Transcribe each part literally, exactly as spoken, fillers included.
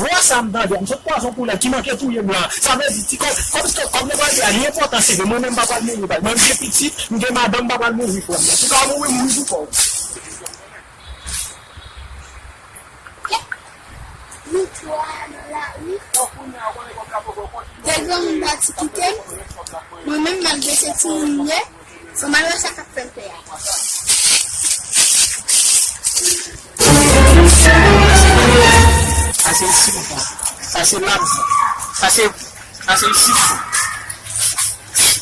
Vwa sa m tande a, m sot kwaze yon koulèv ki manke touye m la. Sa vle di, ti kòb, kòb, kòb nou pral di a, li enpòtan, se vre. Mwen menm m pa pral mouri, mwen menm gen pitit, m gen madanm, m pa pral mouri, frè m. Si w ka mouri, mouri pou kò w. Nou twa nan lari. De granmoun pati kite m. Mwen menm, malgre se timoun m ye, fò m al wè sa k ap fè m pè a. Sa se isi, papa. Sa se lam. Sa se, sa se isi.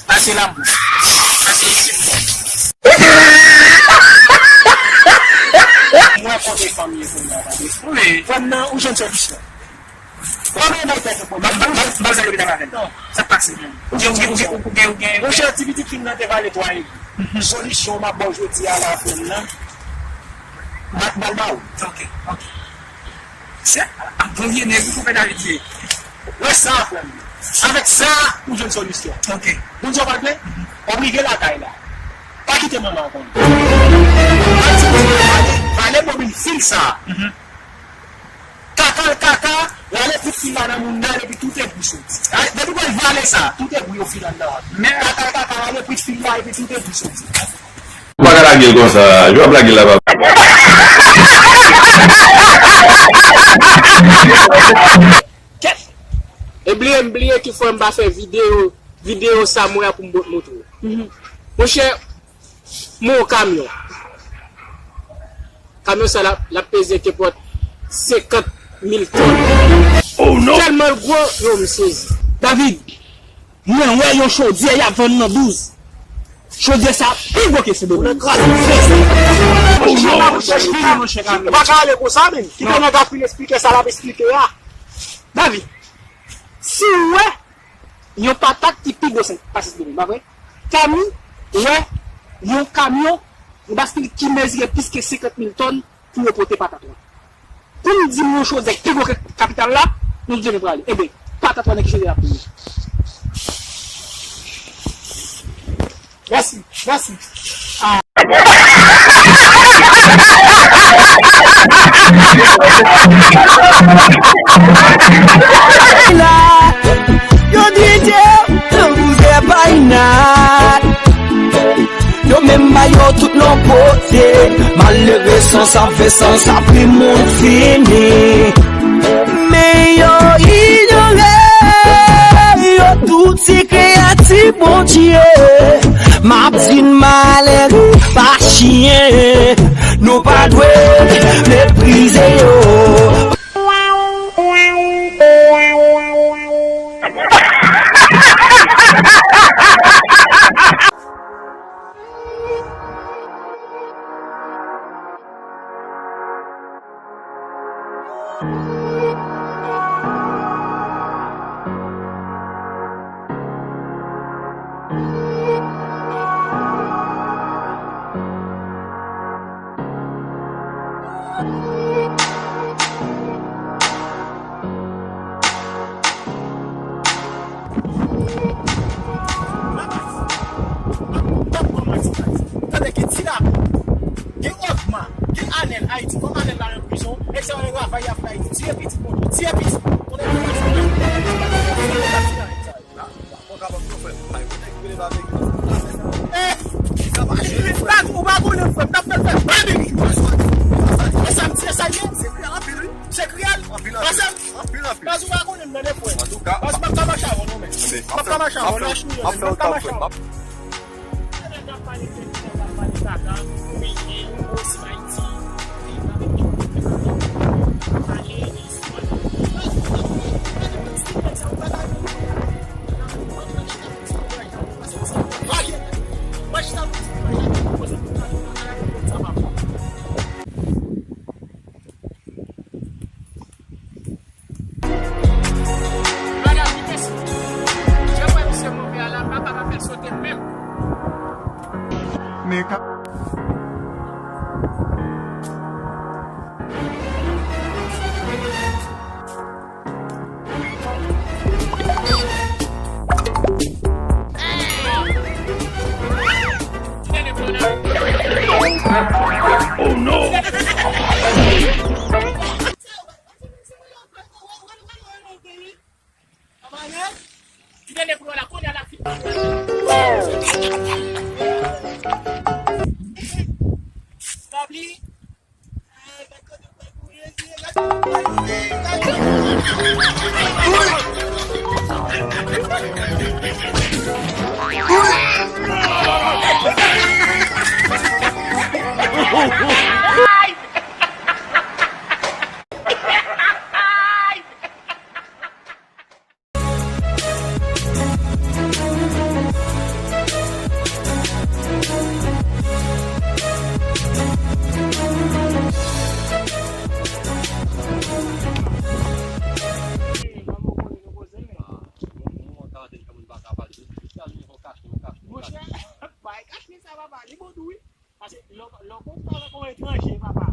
Sa se lam. Sa se isi. Mwen konte fanmi kounye a, tande. Wi. Frè m nan, ou jwenn solisyon. Kòman w bay tèt ou pwoblèm? M pa, m pa, m pa bezwen lopital avè l. Non. Sa k pase? Ou gen, ou gen, ou gen, ou gen, ou gen. Monchè, ti pitit fi m nan te vale twa epi. Solisyon m ap ba w jodi a la, frè m nan. M ap ba l ba ou. Ok, ok. Se ap bon vye nèg wi, konpè David ye. Wè sa, frè m. Avèk sa, ou jwenn solisyon. Ok. Ou di w pa vle? W ap rive lakay la. Pa kite manman w konnen. Vale, vale bobin fil sa. Kaka l kaka, rale tout fil la nan moun nan, epi tout egri soti. Depi w al vale sa, tout egri yo fil anndan an. Men kaka l kaka, rale tout fil la, epi tout egri soti. Ou pa ka lage l konsa, jan w ap lage l la, papa. Kèt! E bliye, m bliye ki fwa m pa fè videyo, videyo sa mwen a pou m montre w. Monchè, mwen yon kamyon. Kamyon sa la, l ap peze kenpòt senkant mil tòn. Oh non! Tèlman l gwo, yo, m sezi. David, mwen wè yon chodyè y ap vann nan douz. Chodyè sa pi gwo ke Sendomeng. Ou nan kraze fè. Ou pa ka ale konsa, menm. Kite nèg la fin esplike sa l ap esplike a. David, si w wè yon patat ki pi gwo pase Sendomeng, pa vre? Kami wè yon kamyon, yon baskil ki mezire plis ke senkant mil tòn pou yo pote patat la. Pou m di m yon chodyè ki pi gwo ke kapital la, nou di nou prale. Eben, patat la nan ki chodyè l ap bouyi. Mèsi, mèsi. Ah. Yo di Dye tankou zèb ay nat. Yo menm ba yo tout non pote. Malere san sa fè san sa pi moun fini. Men yo inyore, yo tout se kreyati Bondye. M ap di n malere pa chiyen, nou pa dwe meprize yo. Tande gen Ti Lapli, gen Ogma, gen Anèl Ayiti, kòm Anèl la nan prizon, nèg sa yo travay y ap fè Ayiti, tiye pitit, bon, tiye pitit. Konnen ki sa. Eh, ou pa konnen frè m, t ap fè l fè. E sa m di, e sa l ye? Se kreyòl anpil, wi. Se kreyòl. Anpil, anpil. Pase m. Anpil, anpil. Pase ou pa konnen m nan de frè. Antouka, pase m ap ka mache avè w non, men. M ap ka mache avè w, lach nou ye, men. M ap ka mache avè w. Bagay ki te sou. Jan mwen misye move a la, m pa ka pa fè l sote menm. Men ka Mayen, li rele pou yo la, kounye a la fi. Pabli. Monchè, bay kache sa papa, li bon tou wi. Paske lè w, lè w kontre avèk yon etranje, papa,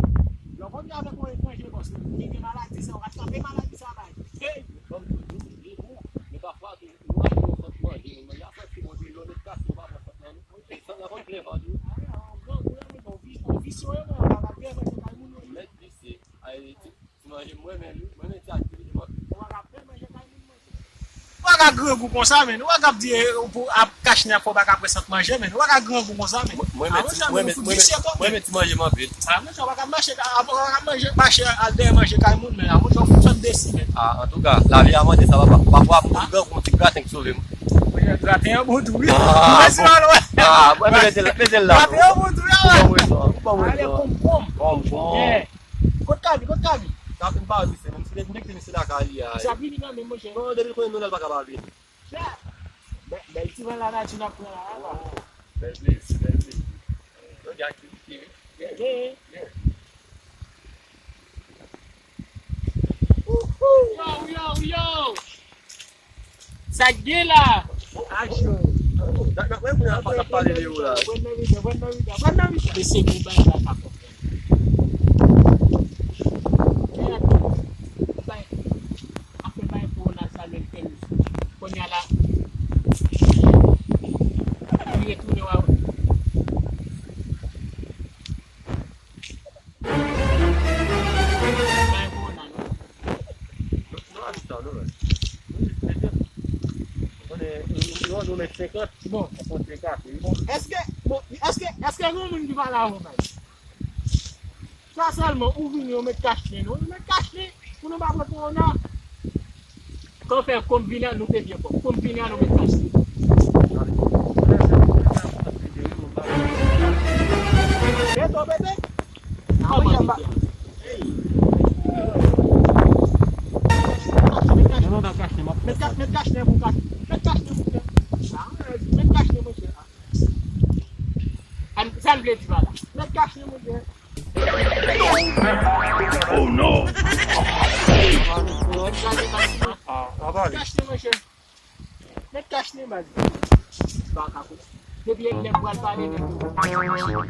lè w kontre avèk yon etranje, bòs, li gen maladi sa, w ka trape maladi sa bay. Hey! Kòm toujou, li bon, men pafwa tou, nou achte yon sant manje, nou manje, apre si bon, nou met kache, nou pa pran sant nan, nou. E sant nan konn plen vant wi. A, yon grangou, yon vi-, yon visye, yon papa, byen manje kay moun, wi. Mèt visye, ay, ti, ti manje, m renmen li, m renmen ti aktivite m anpil. Ou pa ka byen manje kay moun, manje. Ou pa ka grangou konsa, men. Ou pa ka ap di, eh, ou pou ap kache nèg fò, ou pa ka pran sant manje, men. Ou pa ka grangou konsa, men. Mwen, mwen, mwen, mwen, mwen, mwen, mwen, ti manje m anpil. A, monchè, ou pa ka mache, a, ou pa ka manje, mache al dèyè manje kay moun, men. A, monchè, ou fout fè m desi, men. A, antouka, lavi a mande sa, papa. Pafwa, pou m grangou, yon ti graten ki sove m. Monchè, graten an bon tou, wi. A, mèsi, bon. Mwen, mwen, mete l, mete l la. Graten an bon tou, wi, a. Bon, bon, bon. Ale, konm, konm. Konm, konm. Yeah. Kot Kabi, kot Kabi? Kabi pa vini, se menm si li konekte misye lakay li a. Sa vini kanmenm, monchè. Non, depi l konnen nou la, l pa ka pa vini. Chè! Bè-, bèl ti van lanati n ap pran la, papa. Oh, bèl plezi, bèl plezi. Yo gen aktivite, wi. Gen, gen. Gen. Yo, yo, yo! Sa k gen la? Aksyon. N ap, n ap, n ap pale de yo la. Pran nan mitan, pran nan mitan, pran nan mitan. Mesye, gwo bagay la pa konprann. Gade, bay, afè bay kowona sa menm fè m. Kounye a la, li retounen wa. Bay kowona, non. Non, non, aksyon, non, non. Konnen, yon, yon mèt senkant. Bon. Yon mèt senkant, wi. Bon, èske, bon, èske, èske gen moun ki pale avè w, bay? Sa sèlman, ou vini, ou met kachnen, non? Ou met kachnen pou nou pa pran kowona. Kan w fè konm vini an, nou te byen pwòp. Konm vini an, nou met kachnen. Eto, bebe. Kòman, bebe? Non, non, nan kachnen, m ap fè sa. Met kachnen pou kachnen. Met kachnen pou kachnen. Met kachnen, monchè. An, sa n vle di pa la. Met kachnen, monchè. Oh non! Met kachnen, monchè. Met kachnen, baz. Baka kou. Depi nèg pral pale, nèg yo.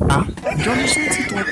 Ah, Johnny soti twòp.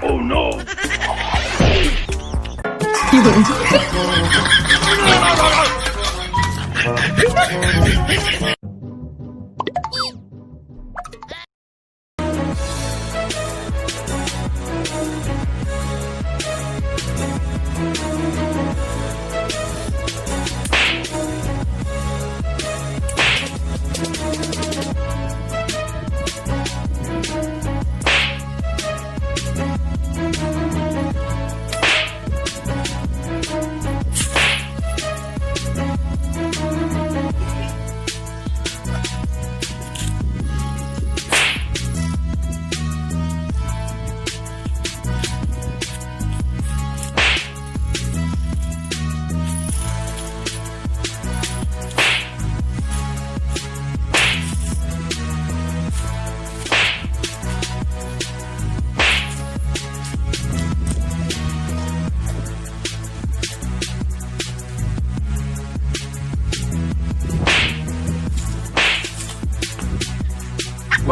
Oh no!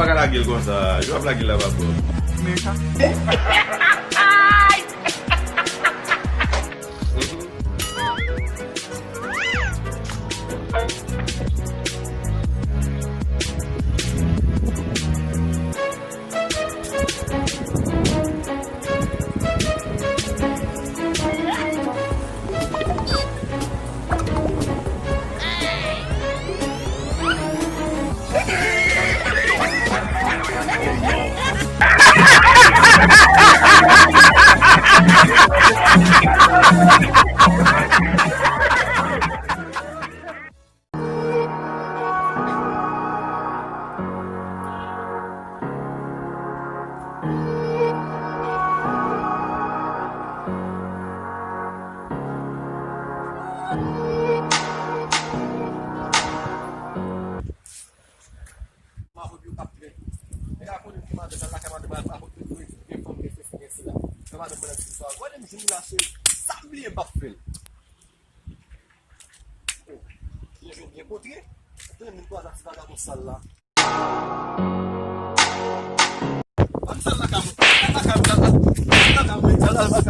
Pa ka lage l konsa. Yo ap lage l la pa pwòp. Men sa. Mwen ap yo ap plen. Nèg la konnen ki madanm nan lakay madanm nan ap gen fanm gen sesi gen sela. Nan madanm mwen nan ti swa. Gade m jwenn la se sa m bliye m p ap fè l. Byen jwe byen kontre. Tande moun kwaze ak ti vagabon sal la. Bann sal lakay mwen. Lakay mwen. Lakay mwen.